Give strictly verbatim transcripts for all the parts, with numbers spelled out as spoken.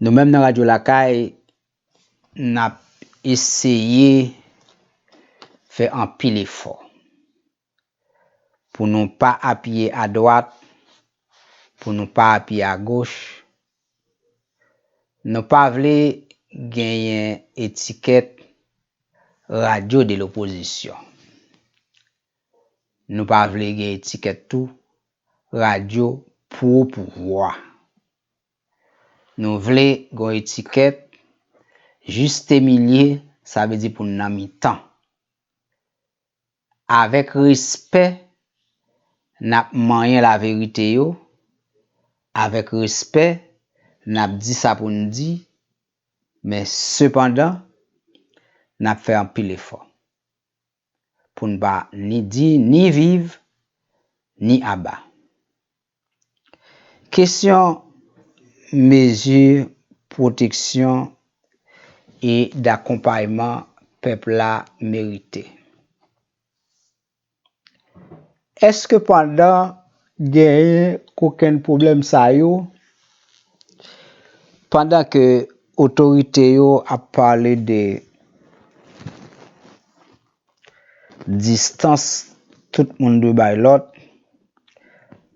Nou menm nan Radyo Lakay, n ap eseye fè anpil efò pou nou pa apiye adwat, pou nou pa apiye agoch. Nou pa vle genyen etikèt radyo de lopozisyon. Nou pa vle gen etikèt tou radyo pwo pouvwa. Nou vle gen etikèt jistemilye, sa vle di pou n nan mitan. Avèk respè, n ap manyen laverite yo. Avèk respè, n ap di sa pou n di. Men sepandan, n ap fè anpil efò pou n pa ni di, ni viv, ni aba. Kesyon mezi pwoteksyon e dakonpayman pèp la merite. Èske pandan genyen kokenn pwoblèm sa yo, pandan ke otorite yo ap pale de distans tout moun dwe bay lòt,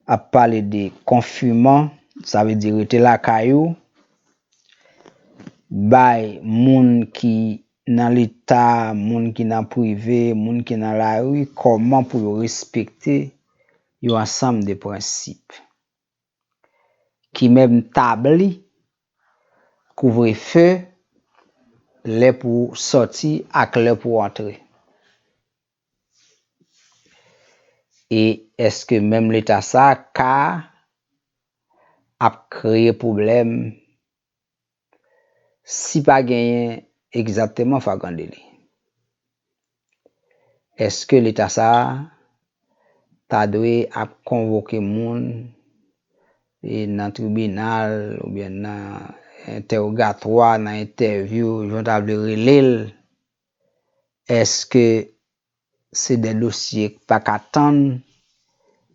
ap pale de konfinman, sa vle di rete lakay ou, bay moun ki nan leta, moun ki nan prive, moun ki nan lari, kòman pou yo respekte yon ansanm de prensip ki menm tabli kouvrefe, lè pou sòti ak lè pou antre. E èske menm leta sa ka ap kreye pwoblèm si pa genyen egzakteman flagrant délit? Èske leta sa a ta dwe ap konvoke moun e nan tribinal oubyen nan entèwogatwa, nan entèvyou, jan w ta vle rele l? Èske se de dosye k pa ka tann?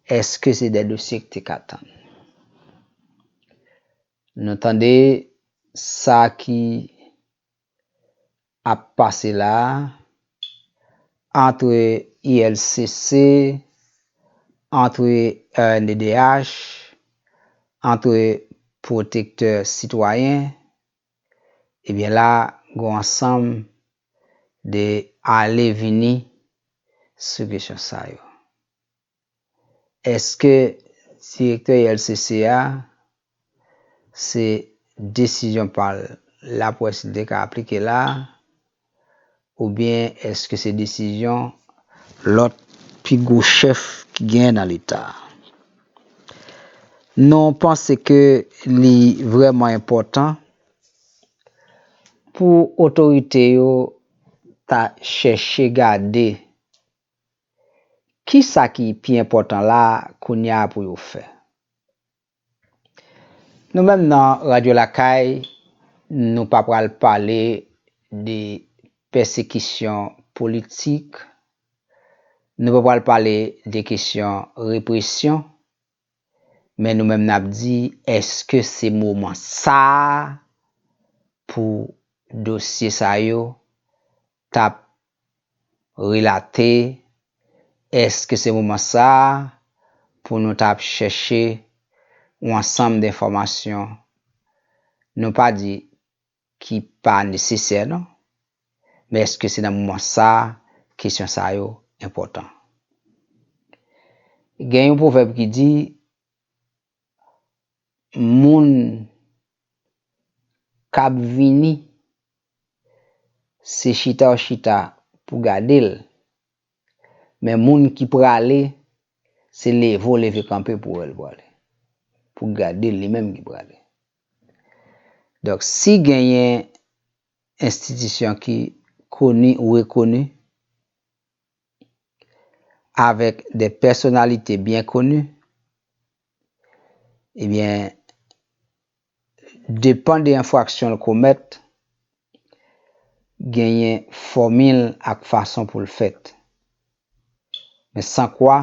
Èske se de dosye k te ka tann? Nou tande sa ki ap pase la a, antre I L C C, antre R N D D H, antre Pwotektè Sitwayen, ebyen la, gen yon ansanm de ale vini sou kesyon sa yo. Èske direktè I L C C a, se desizyon pa l l ap wè si l te ka aplike la, oubyen èske se desizyon lòt pi gwo chèf ki genyen nan leta a? Nou panse ke li vrèman enpòtan pou otorite yo ta chèche gade kisa ki pi enpòtan la kounye a pou yo fè. Nou menm nan Radyo Lakay, nou pa pral pale de pèsekisyon politik, nou pa pral pale de kesyon represyon, men nou menm n ap di, èske se moman sa a pou dosye sa yo t ap relate? Èske se moman sa a pou nou t ap chèche yon ansanm de enfòmasyon? Nou pa di ki pa nesesè, non. Men èske se nan moman sa a kesyon sa yo enpòtan? Gen yon pwovèb ki di, moun k ap vini, se chita w chita pou gade l. Men moun ki prale, se leve w leve kanpe pou wè l prale. Pou gade l li menm ki prale. Donk, si genyen enstitisyon ki koni ou rekoni, avèk de pèsonalite byen koni, ebyen, depan de enfraksyon l komèt, genyen fòmil ak fason pou l fèt. Men san kwa,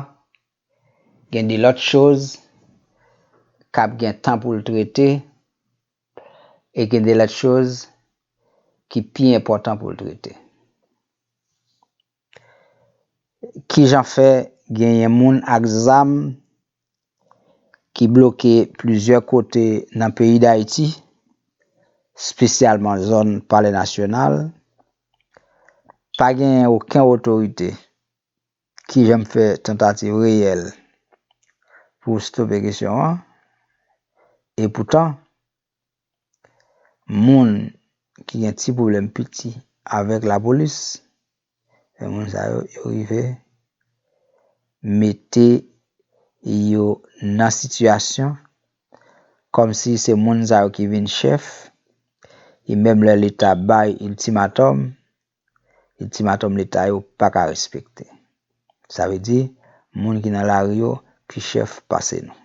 gen de lòt choz k ap gen tan pou l trete, e gen de lòt choz ki pi enpòtan pou l trete. Kijan fè genyen moun ak zam ki bloke plizyè kote nan peyi Dayiti, espesyalman zòn Palè Nasyonal, pa genyen okenn otorite. Kijan m fè tantativ reyèl pou stope kesyon an? Epoutan, moun ki gen ti pwoblèm piti avèk lapolis, se moun sa yo, yo rive mete yo nan sitiyasyon kòmsi se moun sa yo ki vin chèf, e menm lè Leta bay iltimatòm, iltimatòm Leta yo pa ka respekte. Sa vle di, moun ki nan lari yo pi chèf pase nou.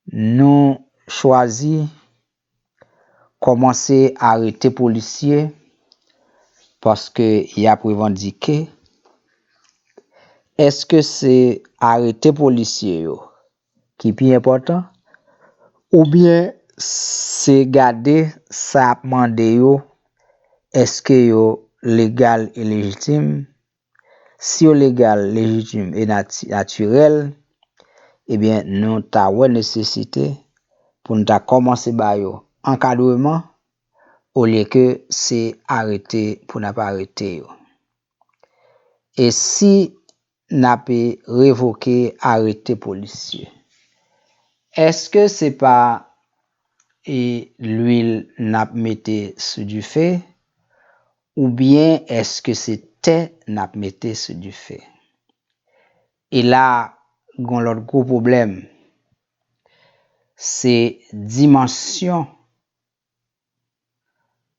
Nou chwazi kòmanse arete polisye paske y ap revandike. Èske se arete polisye yo ki pi enpòtan, oubyen se gade sa y ap mande yo, èske yo legal e lejitim? Si yo legal, lejitim e nati-, natirèl, ebyen, nou ta wè nesesite pou n ta kòmanse ba yo ankadreman, olye ke se arete pou n ap arete yo. E si n ape revoke arete polisye, èske se pa e lwil n ap mete sou dife, oubyen èske se tè n ap mete sou dife? E la, gon lòt gwo pwoblèm, se dimansyon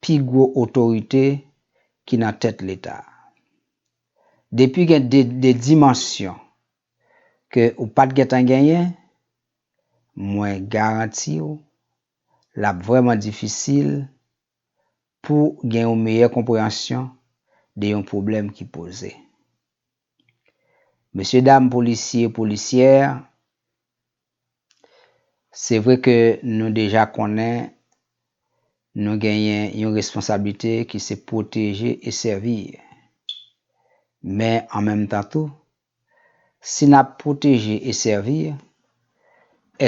pi gwo otorite ki nan tèt Leta. Depi gen de, de dimansyon ke ou pa t gentan genyen, mwen garanti w, l ap vrèman difisil pou gen yon meyè konpreyansyon de yon pwoblèm ki poze. Mesye dam polisye, polisyè, se vre ke nou deja konnen nou genyen yon responsablite ki se pwoteje e sèvi. Men an menm tan tou, si n ap pwoteje e sèvi,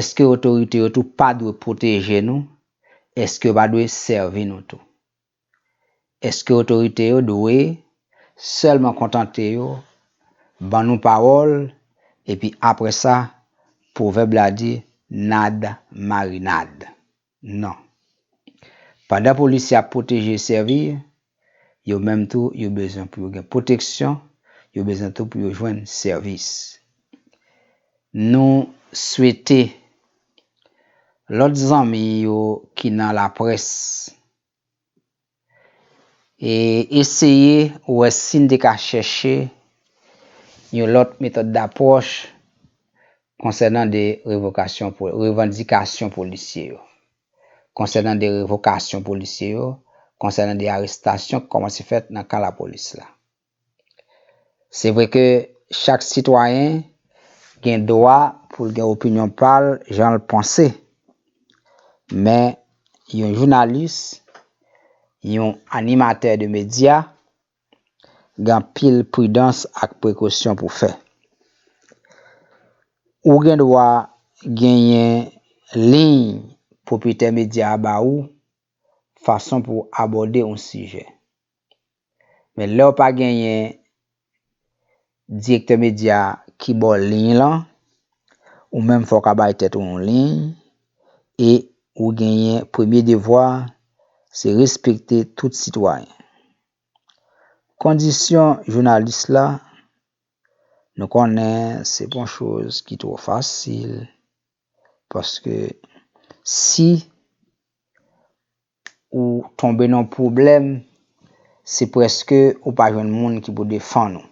èske otorite yo tou pa dwe pwoteje nou? Èske yo pa dwe sèvi nou tou? Èske otorite yo dwe sèlman kontante yo ban nou pawòl, epi apre sa, pwovèb la di, nad marinad? Non. Pandan polisye ap pwoteje e sèvi, yo menm tou, yo bezwen pou yo gen pwoteksyon, yo bezwen tou pou yo jwenn sèvis. Nou swete lòt zanmi yo ki nan laprès e eseye wè si n te ka chèche yon lòt metòd dapwòch konsènan de revokasyon, revandikasyon polisye yo, konsènan de revokasyon polisye yo, konsènan de arestasyon k kòmanse fèt nan ka lapolis la. Se vre ke chak sitwayen gen dwa pou l gen opinyon pa l, jan l panse. Men, yon jounalis, yon animatè de medya, gen anpil pridans ak prekosyon pou fè. Ou gen dwa genyen liy pwopyetè medya a ba ou, fason pou abòde yon sijè. Men lè w pa genyen direktè medya ki ba w liy lan, ou menm fò w ka bay tèt ou yon liy, e ou genyen premye devwa, se respekte tout sitwayen. Kondisyon jounalis la, nou konnen se pa yon choz ki twò fasil, paske si ou tonbe nan pwoblèm, se prèske ou pa jwenn moun ki pou defann ou.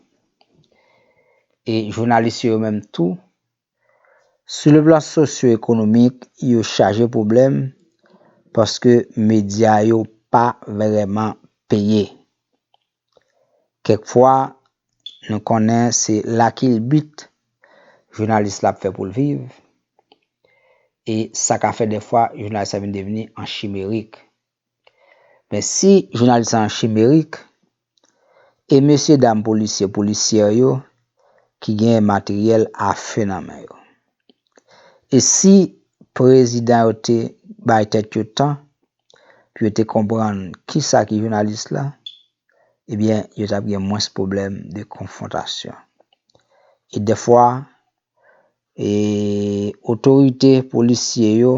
E jounalis yo menm tou, sou le plan sosyo-ekonomik, yo chaje pwoblèm paske medya yo pa vrèman peye. Kèk fwa, nou konnen se lakilbit jounalis la ap fè pou l viv. E sa ka fè dèfwa jounalis la vin devni an chimerik. Men si jounalis la an chimerik, e mesye dam polisye, polisyè yo ki gen materyèl afe nan men yo. E si prezidan yo te bay tèt yo tan pou yo te konprann kisa ki jounalis la, ebyen, yo t ap gen mwens pwoblèm de konfwontasyon. E dèfwa, e otorite polisye yo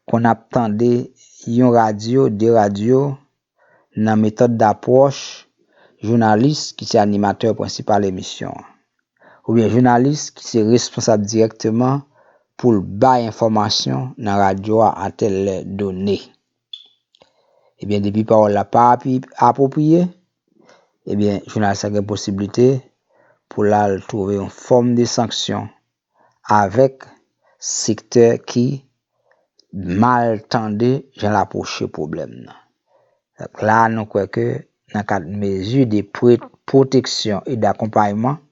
konn ap tande yon radyo, de radyo, nan metòd dapwòch jounalis ki se animatè prensipal emisyon an, oubyen jounalis ki se responsab dirèkteman pou l bay enfòmasyon nan radyo a a tèl lè done. Ebyen, depi pawòl la pa api- apwopriye, ebyen, jounalis la gen posiblite pou l al twouve yon fòm de sanksyon avèk sektè ki mal tande jan l apwoche pwoblèm nan. Donk, la, nou kwè ke nan kad mezi de pre- pwoteksyon e dakonpayman,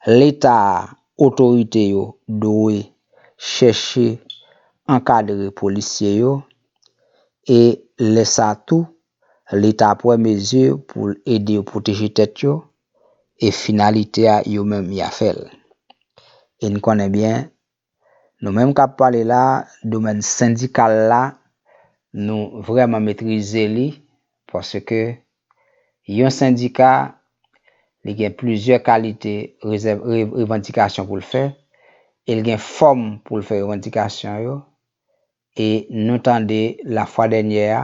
Leta a, otorite yo dwe chèche ankadre polisye yo e lè sa tou, Leta pran mezi pou l ede yo pwoteje tèt yo e finalite a, yo menm, y a fè l. E n konnen byen, nou menm k ap pale la, domèn sendikal la, nou vrèman metrize li, paske yon sendika, li gen plizyè kalite rezèv- re- revandikasyon pou l fè, e l gen fòm pou l fè revandikasyon yo, e nou tande lafwa dènyè a,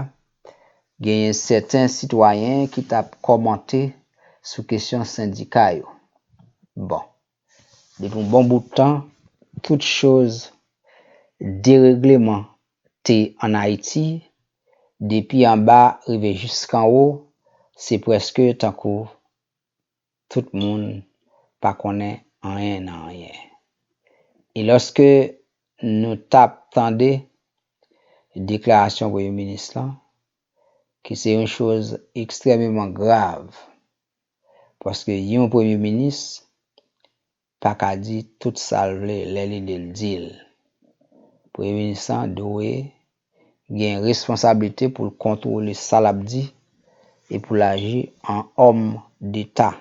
genyen sèten sitwayen ki t ap kòmante sou kesyon sendika yo. Bon, depi yon bon bout tan, tout choz deregleman te ann Ayiti, depi anba rive jiskanwo, se prèske tankou tout moun pa konnen anyen nan anyen. E lòske nou t ap tande deklarasyon premye minis lan, ki se yon choz ekstrèmeman grav, paske yon premye minis pa ka di tout sa l vle lè li lè l di l. Premye minis lan dwe gen responsablite pou l kontwole sa l ap di e pou l aji an òm deta.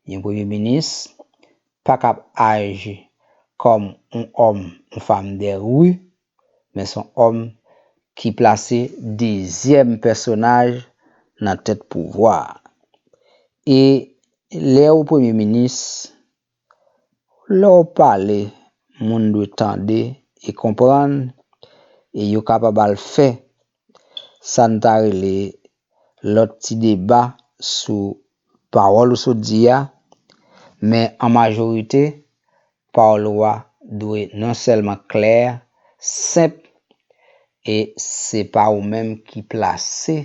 Yon premye minis pa kab aji kòm yon òm, yon fanm de ri, men se yon òm ki plase dezyèm pèsonaj nan tèt pouvwa a. E lè ou premye minis, lè w pale, moun dwe tande e konprann, e yo kapab al fè sa n ta rele lòt ti deba sou pawòl ou sot di a, men an majorite, pawòl ou a dwe non sèlman klè, senp, e se pa ou menm ki plase,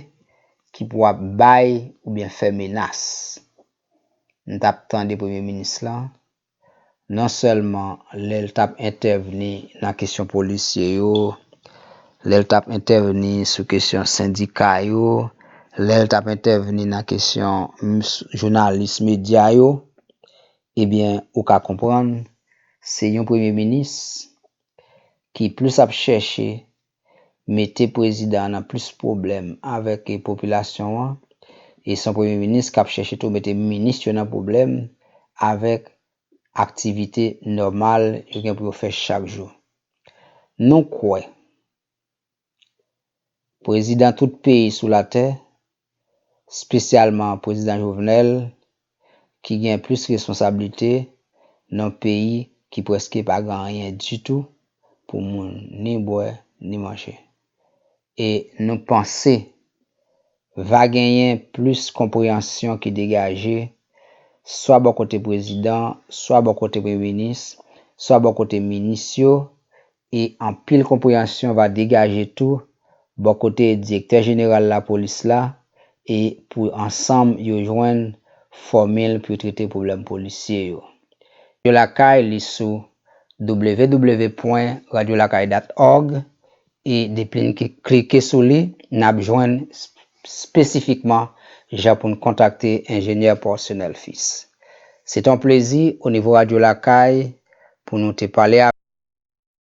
ki pou ap bay oubyen fè menas. M t ap tande premye minis lan, non sèlman lè l t ap entèvni nan kesyon polisye yo, lè l t ap entèvni sou kesyon sendika yo, lè l t ap entèvni nan kesyon jounalis, medya yo, ebyen, ou ka konprann, se yon premye minis ki plis ap chèche mete prezidan an nan plis pwoblèm avèk popilasyon an, e se yon premye minis k ap chèche tou mete minis yo nan pwoblèm avèk aktivite nòmal yo gen pou yo fè chak jou. Nou kwè prezidan tout peyi sou latè, espesyalman prezidan Jovenel, ki gen plis responsablite nan yon peyi ki prèske pa gen anyen ditou pou moun ni bwè ni manje. E nou panse va genyen plis konpreyansyon ki degaje, swa bò kote prezidan, swa bò kote premye minis, swa bò kote minis yo, e anpil konpreyansyon va degaje tou bò kote direktè jeneral lapolis la, e pou ansanm yo jwenn fòmil pou yo trete pwoblèm polisye yo. Radyo Lakay, li sou w w w pwen radyo lakay dot org, e depi n ki- klike sou li, n ap jwenn sp- espesifikman jan pou n kontakte enjenyè Porcenel Fils. Se t on plezi onivo Radyo Lakay pou nou te pale avèk